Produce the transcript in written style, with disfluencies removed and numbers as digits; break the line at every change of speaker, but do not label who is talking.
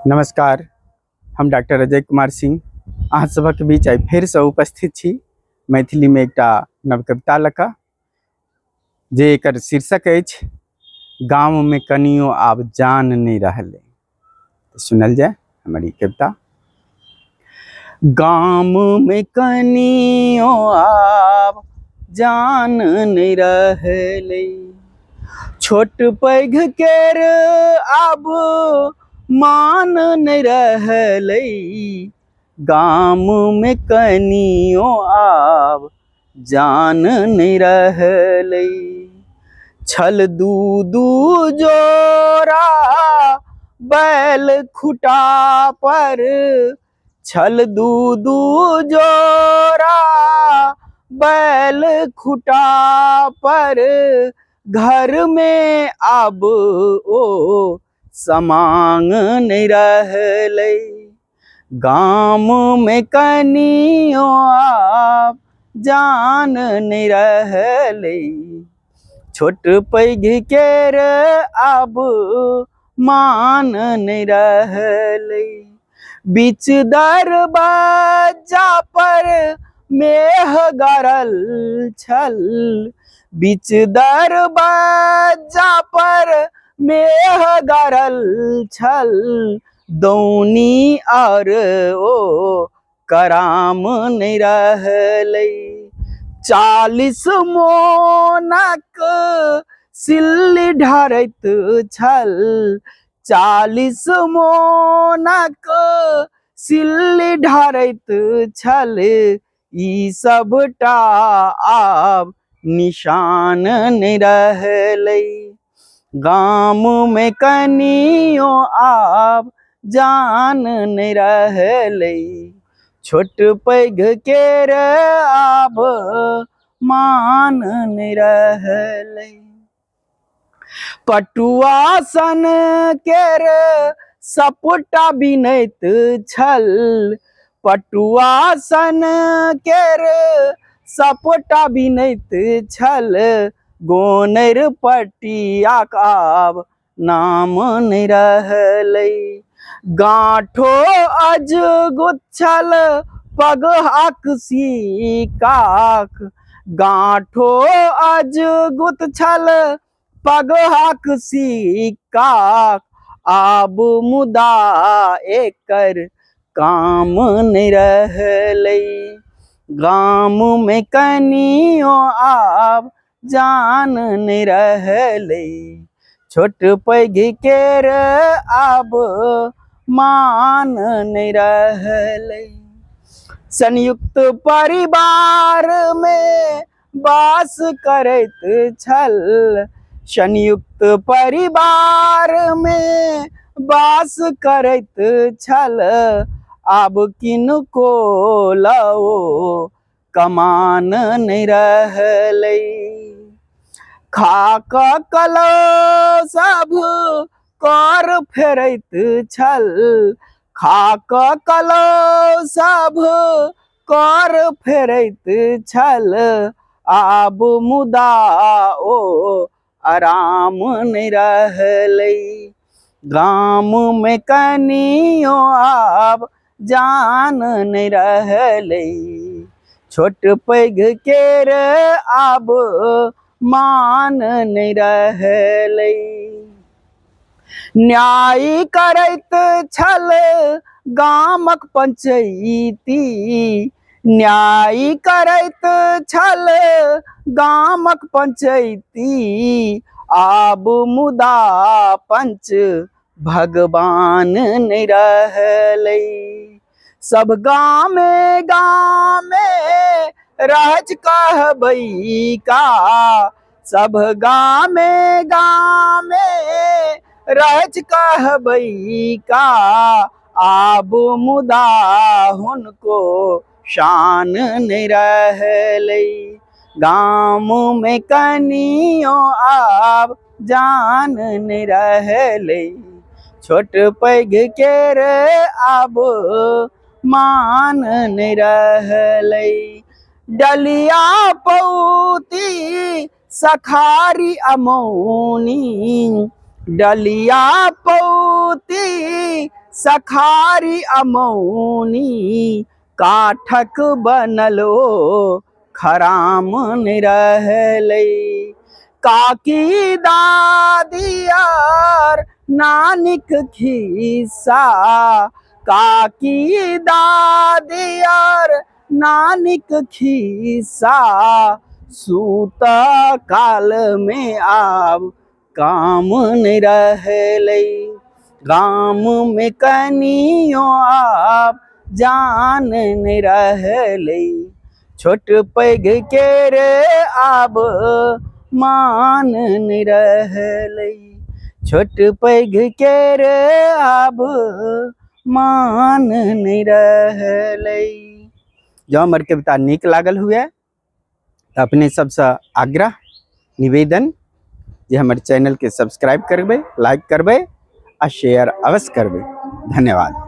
नमस्कार, हम डॉक्टर अजय कुमार सिंह अहाँ सभक बीच आइ फेरसँ उपस्थित छी मैथिलीमे एकटा नव कविता लऽ कऽ, जे एकर शीर्षक अछि गाममे कनियो आब जान नहि रहलै। सुनल जाय हमर ई कविता। गाममे कनियो आब जान नहि रहलै, छोट पैघ केर आब मान नहि रहलै, गाममे कनियो आब जान नहि रहलै। छल दू दू जोड़ा बैल खुटा पर, छल दू दू जोड़ा बैल खुटा पर, घर में आब ओ समांग नहि रहलै, गाम में कनियो आब जान नहि रहलै, छोट पैघ केर आब मान नहि रहलै। बीच दरबज्जा पर मेह गरल छल, बीच दरबज्जा पर मेह गरल छल, दौनी और ओ कराम नहि रहलै। 40 मोनक सिल्ली ढारैत छल, 40 मोनक सिल्ली ढारैत छल, ई सबटा आब निशान नहि रहलै, गाम मे कनियो आब जान नहि रहलै, छोट पैघ केर आब मान नहि रहलै। पटुआ सन केर सपटा बिनैत छल, पटुआ सन केर सपटा बिनैत छल, गोनैर पटियाक आब नाम नहि रहलै। गाँठो अजगुत छल पगहाक सिक्काक, गाँठो अजगुत छल पगहाक सिक्काक, आब मुदा एकर काम नहि रहलै, गाम मे कनियो आब जान नहि रहलै, छोट पैघ केर आब मान नहि रहलै। संयुक्त परिवार मे वास करैत छल, संयुक्त परिवार मे वास करैत छल, आब किनको लओ कमान नहि रहलै। खा कऽ कलो सब कर फेरैत छल, खा कऽ कलो सब कर फेरैत छल, आब मुदा ओ आराम नहि रहलै, गाम मे कनियो आब जान नहि रहलै, छोट पैघ केर आब मान नहि रहलै। न्याय करैत छल गामक पंचैती, न्याय करैत छल गामक पंचैती, आब मुदा पंच भगवान नहि रहलै। सब गामे गामे रहज कहबै का, सब गामे गामे रहज कहबै का, आब मुदा हुनको शान नहि रहलै, गाम मे कनियो आब जान नहि रहलै, छोट पैघ केर आब मान नहि रहलै। डलिया पौती सखारी अमौनी, डलिया पौती सखारी अमौनी काठक बनल ओ खराम नहि रहलै। काकी दादी आर नानीक खिस्सा, काकी दादी आर नानीक खिस्सा, सुत कालमे आब काम नहि रहलै। गाममे कनियो आब जान नहि रहलै, छोट पैघ के रे आब मान नहि रहलै, छोट पैघ के रे आब मान नहि रहलै। जँ हमर कविता नीक लागल हुए तऽ अपने सबसँ आग्रह निवेदन जे हमर चैनलके सब्सक्राइब करबै, लाइक करबै आ शेयर अवश्य करबै। धन्यवाद।